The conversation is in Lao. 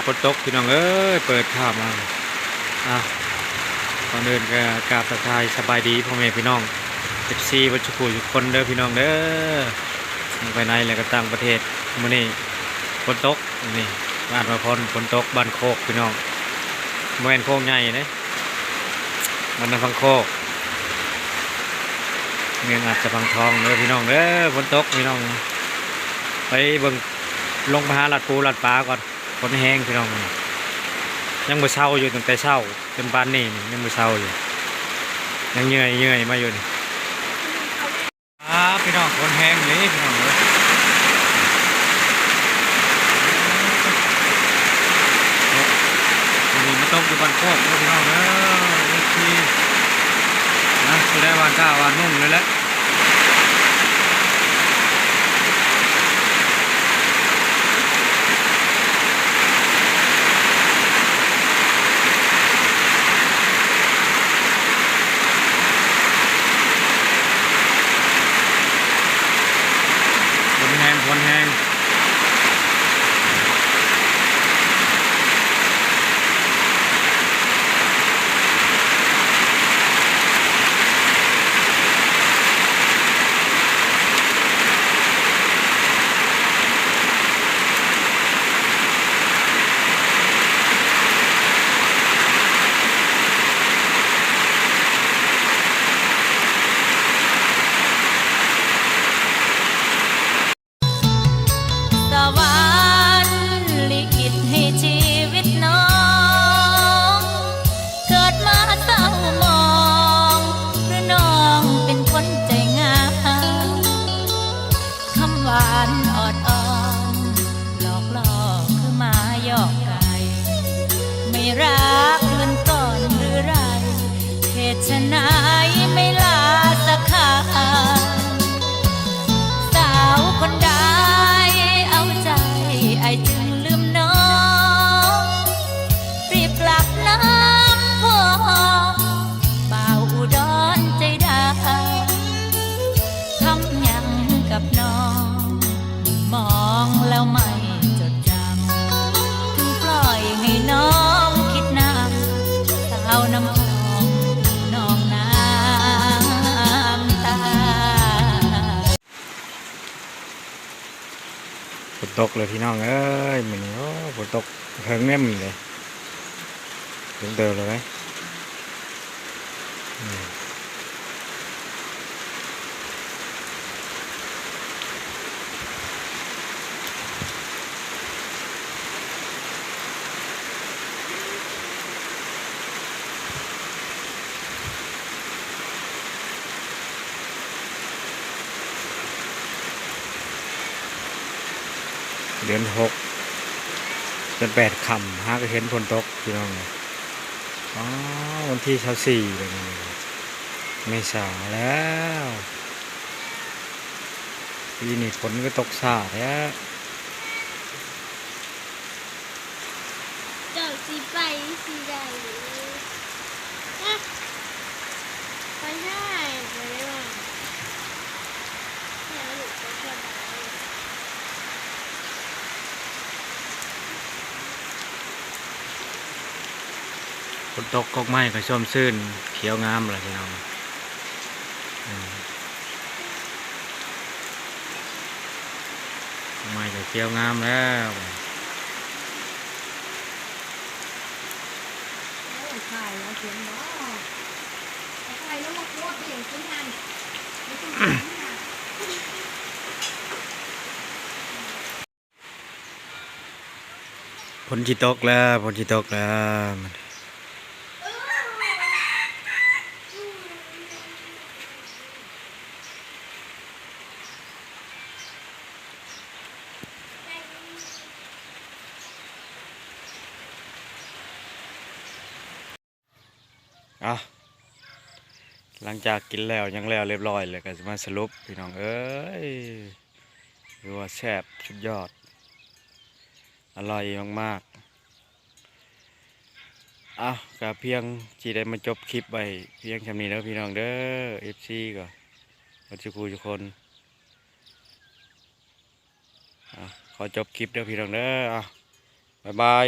ຝົນຕົກພີ່ນ້ອງເອີຍ ເປີດພາບມາ ອ່າ ກ່ອນອື່ນກໍກາບທັກທາຍສະບາຍດີພໍ່ແມ່ພີ່ນ້ອງ ເອັຟຊີ ເບິດສູ່ຜູ້ສູ່ຄົນເດີພີ່ນ້ອງເດີ. ທັງພາຍໃນ ແລະ ກໍຕ່າງປະເທດ ມື້ນີ້ຝົນຕົກ ນີ້ ບ້ານພະພອນຝົນຕົກ ບ້ານໂຄກພີ່ນ້ອງ ບໍ່ແມ່ນໂຄກໃຫຍ່ເດ້ ບ້ານນາຝັ່ງໂຄກ ເມືອງອາດສະພັງທອງເດີພີ່ນ້ອງເດີ. ຝົນຕົກພີ່ນ້ອງ ໄປເບິ່ງ ລົງໄປຫາລັດປູລັດປາກ່ອນ. ຝົນແຮງພີ່ນ້ອງ ຍັງບໍ່ເຊົາຢູ່ ຕັ້ງແຕ່ເຊົ້າຈົນປານນີ້ ຍັງບໍ່ເຊົາຢູ່ ຍັງເຫຍື່ອຍໆມາຢູ່ນີ້. ອ່າ ພີ່ນ້ອງ ຝົນແຮງເດ້ພີ່ນ້ອງເອີຍ ຕກ ມື້ນີ້ມາຕົກຢູ່ບ້ານໂຄກເດີພີ່ນ້ອງເດີ ເອັຟຊີ ນະ ຊິໄດ້ຫວ່ານກ້າຫວ່ານໜຸ່ມເລີຍແຫຼະ. ຝົນແຮງ ຝົນແຮງ. ສະຫວັນລິຂິດໃຫ້ຊີວິດນ້ອງ ເກີດມາເສົ້າໝອງ ຫຼືນ້ອງເປັນຄົນໃຈງ່າຍ ຄຳຫວານອອດອ້ອນ ຫຼອກຫຼອກຄືໝາຢອກໄກ່ ໄມ່ຮັກເພິ່ນກ່ອນຫຼືໄລ ເຫດໄສໄມ່ລາສະຄາຍ ສາວຄົນໃດເອົາໃຈອ້າຍຈຶ່ງລືມນ້ອງ ຣີບກັບນຳພວກ ບ່າວອຸດອນໃຈດຳ ຄຳຫຍັງກັບນ້ອງ ມອງແລ້ວໄມ່ຈົດຈຳ ຈຶ່ງປ່ອຍໃຫ້ນ້ອງຄິດນຳ ສາວນ້ຳພອງ ນ້ອງນ້ຳຕາ. ຝົນຕົກເລີຍພີ່ນ້ອງເອີຍ ມື້ນີ້ ໂອ້ ຝົນຕົກເຖິງແນມເລີຍ ເຖິງເຕີບເລີຍ ເດືອນຫົກ ເດືອນແປດຄ່ຳ ຫາກໍເຫັນຝົນຕົກພີ່ນ້ອງເອີຍ ອໍ ວັນທີຊາວສີ່ແລ້ວນີ້ ເມສາແລ້ວ ປີນີ້ຝົນກໍຕົກຊ້າແທ້. ເຈົ້າຊິໄປຊິໄດ້ ຮະ ໄປໃສ ໄປໄດ້ບໍ່ ແມ່ລູກໄປສະບາຍ. ຝົນຕົກ ກອກໄມ້ກໍຊົມຊື່ນຂຽວງາມແລ້ວພີ່ນ້ອງ ອືມ ກອກໄມ້ກໍຂຽວງາມແລ້ວ. ຝົນຊິຕົກແລ້ວ ຝົນຊິຕົກແລ້ວ. ອ່ະ ຫຼັງຈາກກິນແລ້ວຫຍັງແລ້ວລຽບຮ້ອຍແລ້ວ ກໍຊິມາສະຫຼຸບພີ່ນ້ອງເອີຍ ຖືວ່າແຊບສຸດຍອດ ອະລ່ອຍມາກໆ. ເອົ້າ ກໍພຽງຊິໄດ້ມາຈົບຄລິບໄວ້ພຽງຊ່ຳນີ້ເດີພີ່ນ້ອງເດີ ເອັຟຊີ ກໍເບິດສູ່ຜູ້ສູ່ຄົນ. ອ່ະ ຂໍຈົບຄລິບເດີພີ່ນ້ອງເດີ ອ່ະ ບາຍບາຍ.